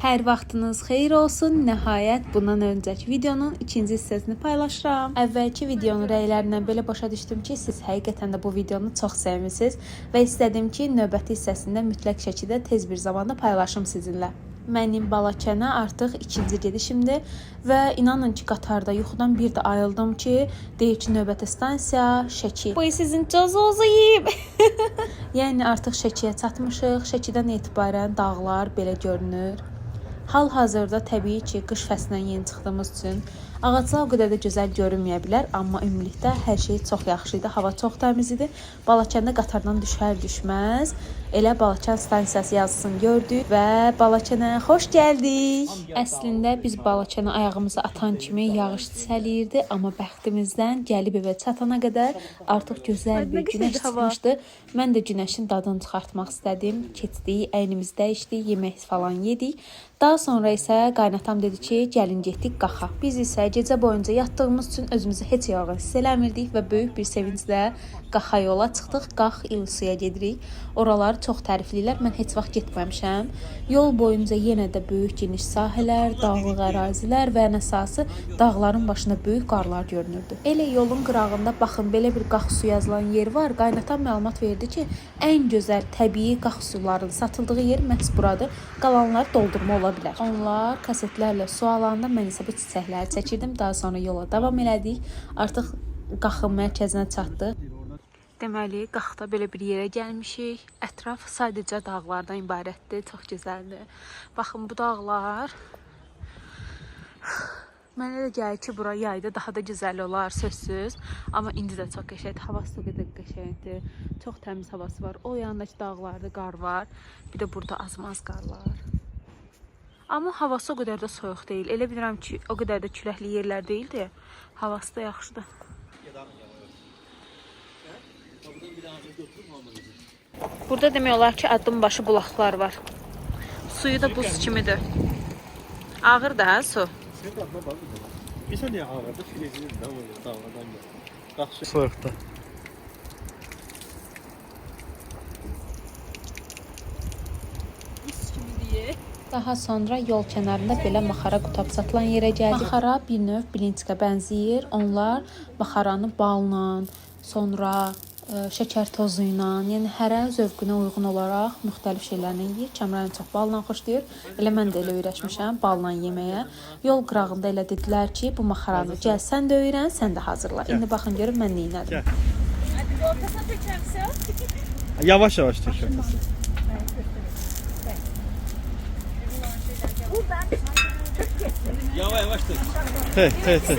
Hər vaxtınız xeyir olsun. Nəhayət bundan öncəki videonun ikinci hissəsini paylaşıram. Əvvəlki videonun rəylərindən belə başa düşdüm ki, siz həqiqətən də bu videonu çox sevmisiniz və istədim ki, növbəti hissəsində mütləq şəkildə tez bir zamanda paylaşım sizinlə. Mənim Balakənə artıq ikinci gedişimdir və inanın ki, qatarda yuxudan bir də ayıldım ki, deyir ki, növbəti stansiya Şəki. Bu sizin cozunuzu yeyib. Yəni artıq Şəkiyə çatmışıq. Şəkidən etibarən dağlar belə görünür. Hal-hazırda təbii ki, qış fəslindən yeni çıxdığımız üçün ağaclar o qədər də gözəl görünməyə bilər, amma ümumilikdə hər şey çox yaxşı idi. Hava çox təmiz idi. Balakəndə qatardan düşər-düşməz elə Balakən stansiyası yazısını gördük və Balakənə xoş gəldik. Əslində biz Balakənə ayağımızı atan kimi yağış çisəliyirdi, amma bəxtimizdən gəlib evə çatana qədər artıq gözəl bir günəş çıxmışdı. Mən də günəşin dadını çıxartmaq istədim. Keçdik, əynimizi dəyişdik, yemək falan yedik. Daha sonra isə qaynatam dedi ki, gəlin getdik Qaxa. Biz isə gecə boyunca yatdığımız üçün özümüzü heç yorğun hiss eləmirdik və böyük bir sevinclə Qaxa yola çıxdıq. Qax İlsuya gedirik. Oraları çox tərifləyirlər. Mən heç vaxt getməmişəm. Yol boyunca yenə də böyük geniş sahələr, dağlıq ərazilər və ən əsası dağların başında böyük qarlar görünürdü. Elə yolun qırağında baxın belə bir Qax su yazılan yer var. Qaynatam məlumat verdi ki, ən gözəl təbii qax sularının satıldığı yer məhz buradır. Qalanlar doldurma ola bilər. Onlar kasetlərlə su alanda mən isə bu çiçəkləri çəkirdim. Daha sonra yola davam elədik. Artıq Qaxın mərkəzinə çatdıq. Deməli, Qaxda belə bir yerə gəlmişik. Ətraf sadəcə dağlardan ibarətdir. Çox gözəldir. Baxın bu dağlar. Mənə elə gəlir ki, bura yayda daha da gözəl olar, sözsüz. Amma indi də çox qəşəngdir. Havası o qədər qəşəngdir. Çox təmiz havası var. O yandakı dağlarda qar var. Bir də burada azmaz qarlar. Amma havası o qədər də soyuq deyil. Elə bilirəm ki, o qədər də küləkli yerlər deyildi. Havası da yaxşıdır. Burada demək olar ki, addım başı bulaqlar var. Suyu da buz kimidir. Ağır da hə su. Bir saniye ağırdı, filizini de böyle dağlardan gel. Bak şu soğukta. Buz kimi deyə. Daha sonra yol kənarında belə maxara qutab satılan yerə gəldik. Maxara bir növ bilinçkə bənzəyir. Onlar maxaranı balla, sonra şəkər tozu ilə, yəni hərə zövqünə uyğun olaraq müxtəlif şeylərlə yeyir. Kamran çox balla xoşlayır. Elə mən də elə öyrəşmişəm balla yeməyə. Yol qırağında elə dedilər ki, bu maxaranı gəl sən də öyrən, sən də hazırla. İndi baxın görün mən nə etdim. Gel. Yavaş yavaş tök ortasına. Yavaş yavaş tök. Tök tök tök.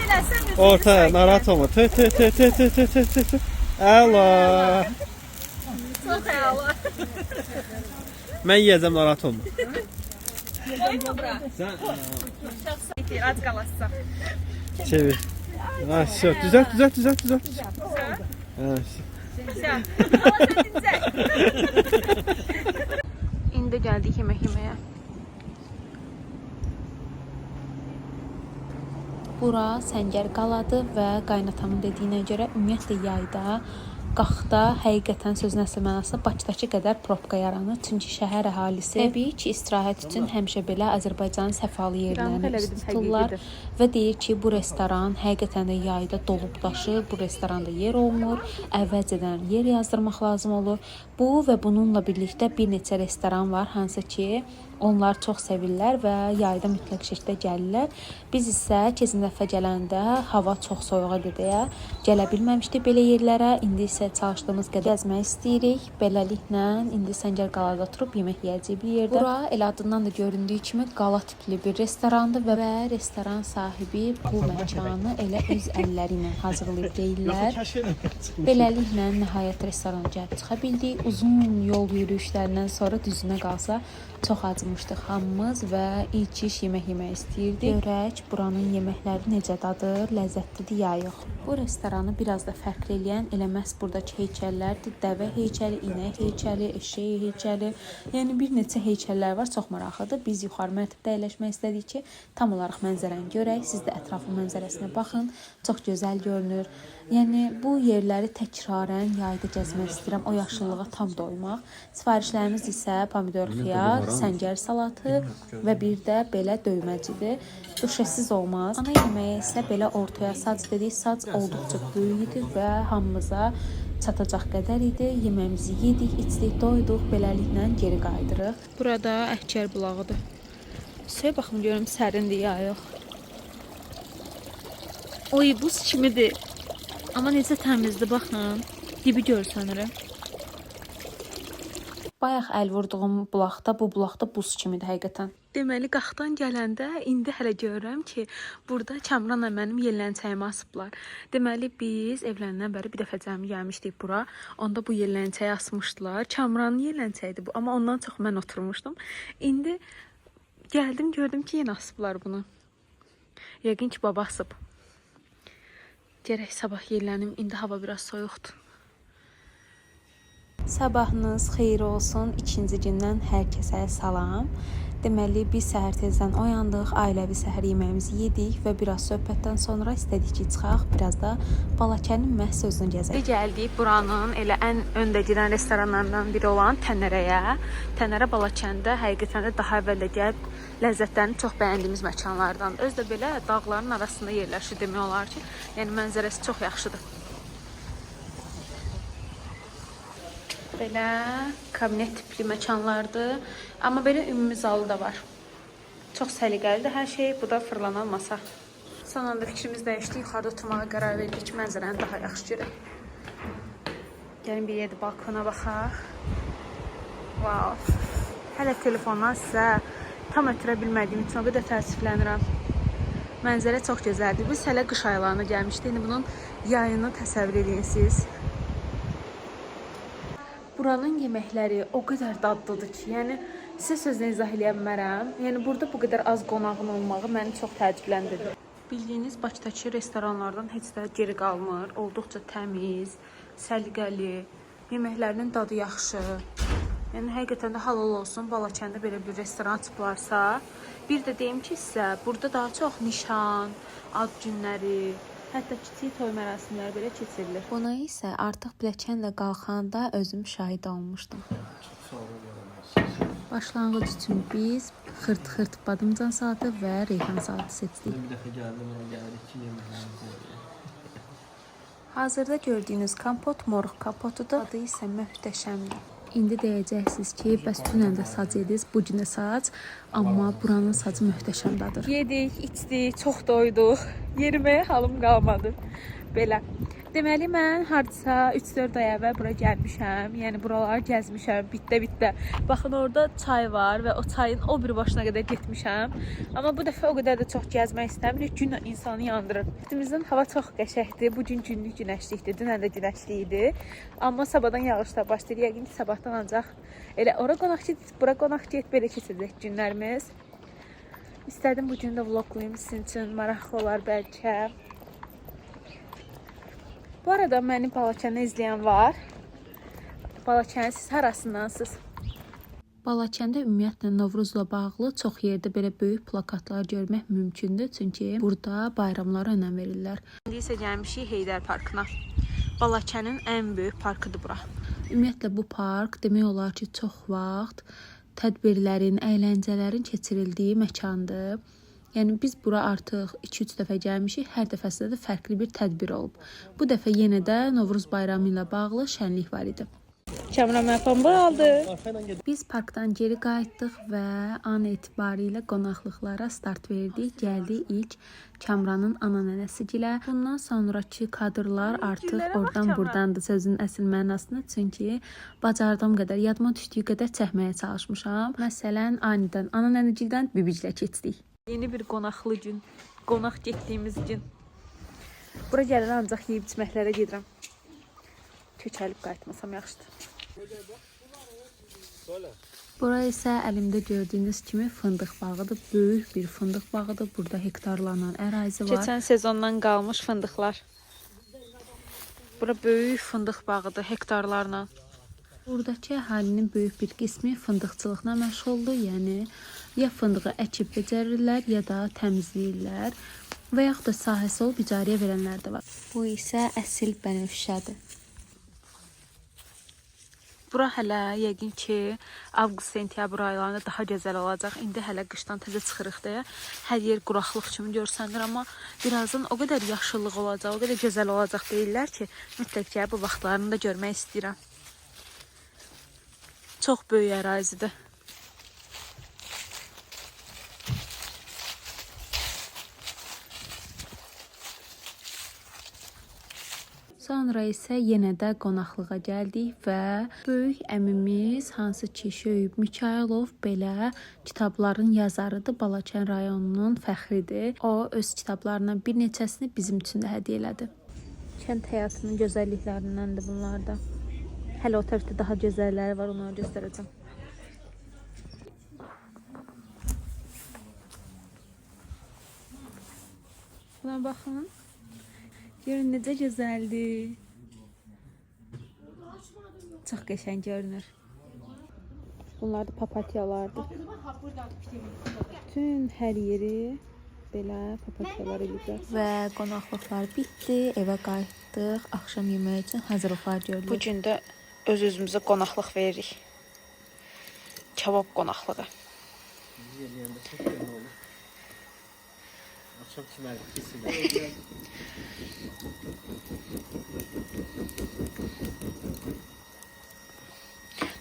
Orta narahat olma. Tök tök tök tök tök tök tök tök. Əla. Çox əla. Mən yeyəcəm narahat olma. Qoyma bura. Sen Az qalasın. Çevir. Ha, всё. Düzelt düzelt düzelt düzelt. Ha, всё. Sən. Amma sən dincəl. İndi gəldik yemək yeməyə. Bura Səngər qaladır və qaynatamın dediyinə görə ümumiyyətlə yayda Qaxda həqiqətən sözün əsl mənasında Bakıdakı qədər probka yaranır. Çünki şəhər əhalisi təbii ki, istirahət üçün həmişə belə Azərbaycanın səfalı yerlərini elə üst bildim, tuturlar həqiqidir. və deyir ki, bu restoran həqiqətən də yayda dolub daşır. Bu restoranda yer olmur. Əvvəlcədən yer yazdırmaq lazım olur. Bu və bununla birlikdə bir neçə restoran var, hansı ki, onlar çox sevirlər və yayda mütləq şəkildə gəlirlər. Biz isə keçən dəfə gələndə hava çox soyuq idi deyə gələ bilməmişdik belə yerlərə. İndi isə çalışdığımız qədər gəzmək istəyirik. Beləliklə indi Səngər qalada oturub yemək yeyəcəyik bir yerdə. Bura elə adından da göründüyü kimi qala tipli bir restorandır və restoran sahibi bu məkanı elə öz əlləri ilə hazırlayıb deyirlər. Beləliklə nəhayət restorana gəlib çıxa bildik. Uzun yol yürüyüşlərindən sonra düzünə qalsa çox acımışdıq hamımız və ilk iş yemək yemək istəyirdik. Görək buranın yeməkləri necə dadır, ləzzətlidir ya yox. Bu restoranı biraz da fərqli eləyən elə məhz buradakı heykəllərdir. Dəvə heykəli, inək heykəli, eşək heykəli, yəni bir neçə heykəllər var, çox maraqlıdır. Biz yuxarı mərtəbədə əyləşmək istədik ki, tam olaraq mənzərəni görək. Siz də ətrafın mənzərəsinə baxın. Çox gözəl görünür. Yəni bu yerləri təkrarən yayda gəzmək istəyirəm, o yaşıllığa tam doymaq. Sifarişlərimiz isə pomidor, xiyar, səngər salatı və bir də belə döyməcidir. Duşəsiz olmaz. Ana yeməyi isə belə ortaya sac dedik. Sac olduqca böyük idi və hamımıza çatacaq qədər idi. Yeməyimizi yedik, içdik, doyduq. Beləliklə geri qayıdırıq. Burada Əhkər bulağıdır. Suya baxım görüm sərindir ya yox. Oy buz kimidir. Amma necə təmizdir baxın. Dibi görsənir. Bayaq əl vurduğum bulaqda, bu bulaqda buz kimidir həqiqətən. Deməli qaxdan gələndə indi hələ görürəm ki, burada Kamranla mənim yelləncəyimi asıblar. Deməli biz evləndən bəri bir dəfə cəmi gəlmişdik bura. Onda bu yelləncəyi asmışdılar. Kamranın yelləncəyidir bu, amma ondan çox mən oturmuşdum. İndi gəldim gördüm ki, yenə asıblar bunu. Yəqin ki, baba asıb. Gərək sabah yellənim. İndi hava biraz soyuqdur. Sabahınız xeyir olsun. İkinci gündən hər kəsə salam. Deməli biz səhər tezdən oyandıq, ailəvi səhər yeməyimizi yedik və biraz söhbətdən sonra istədik ki, çıxaq, biraz da Balakənin məhz özünü gəzək. Gəldik buranın elə ən öndə gedən restoranlarından biri olan Tənərəyə. Tənərə Balakəndə həqiqətən də daha əvvəl də gəlib ləzzətlərini çox bəyəndiyimiz məkanlardandır. Özü də belə dağların arasında yerləşir demək olar ki, yəni mənzərəsi çox yaxşıdır. Belə kabinet tipli məkanlardır. Amma belə ümumi zalı da var. Çox səliqəlidir hər şey. Bu da fırlanan masa. Son anda fikrimiz dəyişdi. Yuxarıda oturmağa qərar verdik ki, mənzərəni daha yaxşı görək. Gəlin bir yerdə balkona baxaq. Wow. Hələ telefondan sizə tam ötürə bilmədiyim üçün o qədər təəssüflənirəm. Mənzərə çox gözəldir. Biz hələ qış aylarına gəlmişdik. İndi bunun yayını təsəvvür edin siz. Buranın yeməkləri o qədər dadlıdır ki, yəni sizə sözlə izah eləyə bilmərəm. Yəni burada bu qədər az qonağın olmağı məni çox təəccübləndirdi. Bildiyiniz Bakıdakı restoranlardan heç də geri qalmır. Olduqca təmiz, səliqəli, yeməklərinin dadı yaxşı. Yəni həqiqətən də halal olsun Balakəndə belə bir restoran açıblarsa. Bir də deyim ki, sizə burada daha çox nişan, ad günləri, hətta kiçik toy mərasimləri belə keçirilir. Buna isə artıq pilləkənlə qalxanda özüm şahid olmuşdum. Başlanğıc üçün biz xırt-xırt badımcan salatı və reyhan salatı seçdik. Bir dəfə gəldim, ona gəldik ki, yeməklərimizi yeyək. Hazırda gördüyünüz kompot moruq kompotudur. Adı isə möhtəşəmdir. İndi deyəcəksiniz ki, bəs dünən də sac yediniz, bu gün də sac, amma buranın sacı möhtəşəm dadır. Yedik, içdik, çox doyduq. Yeriməyə halım qalmadı. Belə. Deməli mən hardasa 3-4 ay əvvəl bura gəlmişəm. Yəni buraları gəzmişəm bitdə-bitdə. Baxın orada çay var və o çayın o biri başına qədər getmişəm. Amma bu dəfə o qədər də çox gəzmək istəmirik. Gün insanı yandırır. Üstümüzdən hava çox qəşəngdir. Bu gün günlük günəşlikdir. Dünən də günəşli idi. Amma sabahdan yağışlar başlayır. Yəqin ki, sabahdan ancaq elə ora qonaq get, bura qonaq get belə keçəcək günlərimiz. İstədim bu gün də vloglayım sizin üçün maraqlı olar bəlkə. Bu arada məni Balakəni izləyən var. Balakəni siz harasındansınız? Balakəndə ümumiyyətlə Novruzla bağlı çox yerdə belə böyük plakatlar görmək mümkündür, çünki burada bayramlara önəm verirlər. İndi isə gəlmişik Heydər Parkına. Balakənin ən böyük parkıdır bura. Ümumiyyətlə bu park demək olar ki, çox vaxt tədbirlərin, əyləncələrin keçirildiyi məkandır. Yəni biz bura artıq 2-3 dəfə gəlmişik, hər dəfəsində də fərqli bir tədbir olub. Bu dəfə yenə də Novruz bayramı ilə bağlı şənlik var idi. Kamran mənə pambıq aldı. Biz parkdan geri qayıtdıq və an etibarilə qonaqlıqlara start verdik. Gəldik ilk Kamranın ana nənəsigilə. Bundan sonrakı kadrlar artıq Güllərə bax, oradan Kamran. burdandır sözün əsl mənasında. Çünki bacardığım qədər, yadıma düşdüyü qədər çəkməyə çalışmışam. Məsələn, anidən ana nənəgildən bibiclə keçdik. Yeni bir qonaqlı gün. Qonaq getdiyimiz gün. Bura gələn ancaq yeyib içməklərə gedirəm. Kökəlib qayıtmasam yaxşıdır. Bura isə əlimdə gördüyünüz kimi fındıq bağıdır. Böyük bir fındıq bağıdır. Burada hektarlarla ərazi var. Keçən sezondan qalmış fındıqlar. Bura böyük fındıq bağıdır hektarlarla. Buradakı əhalinin böyük bir qismi fındıqçılıqla məşğuldur. Yəni ya fındığı əkib becərirlər, ya da təmizləyirlər. Və yaxud da sahəsi olub icarəyə verənlər də var. Bu isə əsil bənövşədir. Bura hələ yəqin ki, avqust-sentyabr aylarında daha gözəl olacaq. İndi hələ qışdan təzə çıxırıq deyə hər yer quraqlıq kimi görsənir, amma birazdan o qədər yaşıllıq olacaq, o qədər gözəl olacaq deyirlər ki, mütləq ki, bu vaxtlarını da görmək istəyirəm. Çox böyük ərazidir. Sonra isə yenə də qonaqlığa gəldik və böyük əmimiz hansı ki Şöyüb Mikayılov belə kitabların yazarıdır, Balakən rayonunun fəxridir. O öz kitablarından bir neçəsini bizim üçün də hədiyyə elədi. Kənd həyatının gözəlliklərindəndir bunlar da. Hələ o tərəfdə daha gözəlləri var, onları göstərəcəm. Buna baxın. Görün necə gözəldir. Çox qəşəng görünür. Bunlar da papatyalardır. Bütün hər yeri belə papatyalar eləyiblər. Və qonaqlıqlar bitdi, evə qayıtdıq. Axşam yeməyi üçün hazırlıqlar görülür. Bu gün də öz-özümüzə qonaqlıq veririk. Kabab qonaqlığı. Yeləyəndə çox nə olur? Axşam çimərlik kesillər.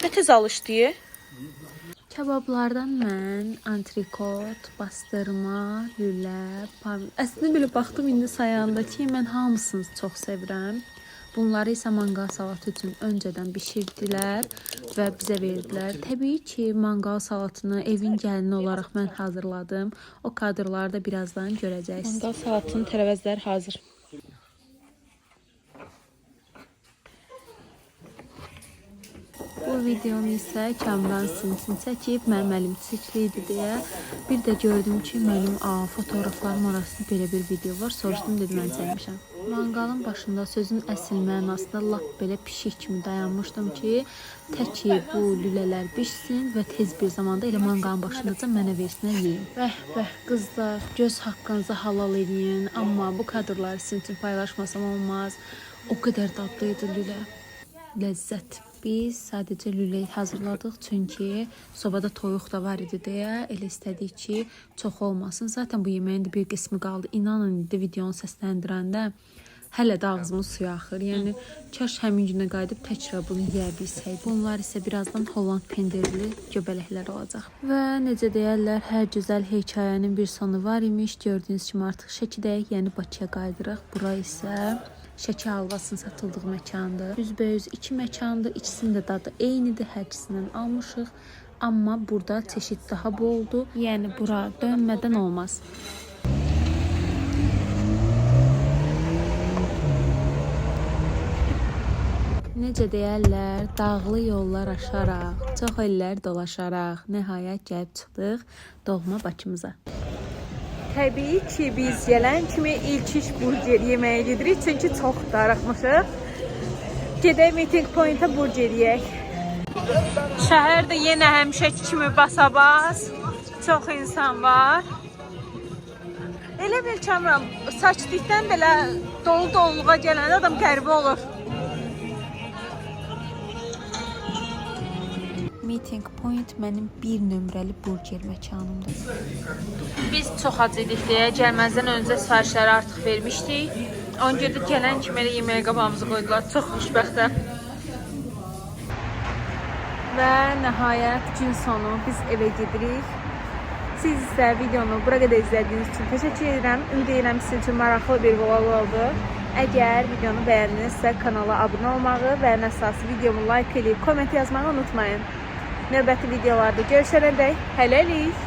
Nə tez alışdı? Kabablardan mən antrikot, bastırma, lülə, Əslində belə baxdım indi sayanda ki, mən hamısını çox sevirəm. Bunları isə manqal salatı üçün öncədən bişirdilər və bizə verdilər. Təbii ki, manqal salatını evin gəlini olaraq mən hazırladım. O kadrları da birazdan görəcəksiniz. Manqal salatının tərəvəzləri hazır. Bu videonu isə Kamran sizin üçün çəkib, mənim əlim çirkli idi deyə. Bir də gördüm ki, mənim fotoqraflarım arasında belə bir video var. Soruşdum, dedi mən çəkmişəm. Manqalın başında sözün əsl mənasında lap belə pişik kimi dayanmışdım ki, tək ki bu lülələr bişsin və tez bir zamanda elə manqalın başındaca mənə versinlər yeyim. Bəh bəh qızlar, göz haqqınızı halal eləyin, amma bu kadrları sizin üçün paylaşmasam olmaz. O qədər dadlı idi lülə. Ləzzət. Biz sadəcə lüləyi hazırladıq, çünki sobada toyuq da var idi deyə elə istədik ki, çox olmasın. Zaten bu yeməyin də bir qismi qaldı. İnanın indi videonu səsləndirəndə hələ də ağzımın suyu axır. Yəni kaş həmin günə qayıdıb təkrar bunu yeyə bilsəydim. Bunlar isə birazdan Holland pendirli göbələklər olacaq. Və necə deyərlər, hər gözəl hekayənin bir sonu var imiş. Gördüyünüz kimi artıq Şəkidəyik, yəni Bakıya qayıdırıq. Bura isə Şəki halvasının satıldığı məkandır. Üzbəüz iki məkandır. İkisinin də dadı eynidir. Hər ikisindən almışıq. Amma burada çeşid daha boldur. Yəni bura dönmədən olmaz. Necə deyərlər, dağlı yollar aşaraq, çox ellər dolaşaraq, nəhayət gəlib çıxdıq doğma Bakımıza. Təbii ki, biz gələn kimi ilk iş burger yeməyə gedirik, çünki çox darıxmışıq. Gedək meeting point-a burger yeyək. Şəhər də yenə həmişəki kimi basabas. Çox insan var. Elə bil Kamran, sakitlikdən belə dolu doluluğa gələndə adam qəribə olur. Meeting Point mənim bir nömrəli burger məkanımdır. Biz çox ac idik deyə gəlməzdən öncə sifarişləri artıq vermişdik. Ona görə də gələn kimi elə yeməyə qabağımıza qoydular. Çox xoşbəxtəm. Və nəhayət gün sonu biz evə gedirik. Siz isə videonu bura qədər izlədiyiniz üçün təşəkkür edirəm. Ümid edirəm sizin üçün maraqlı bir vlog oldu. Əgər videonu bəyəndinizsə kanala abunə olmağı və ən əsası videomu like eləyib komment yazmağı unutmayın. Növbəti videolarda görüşənədək hələlik.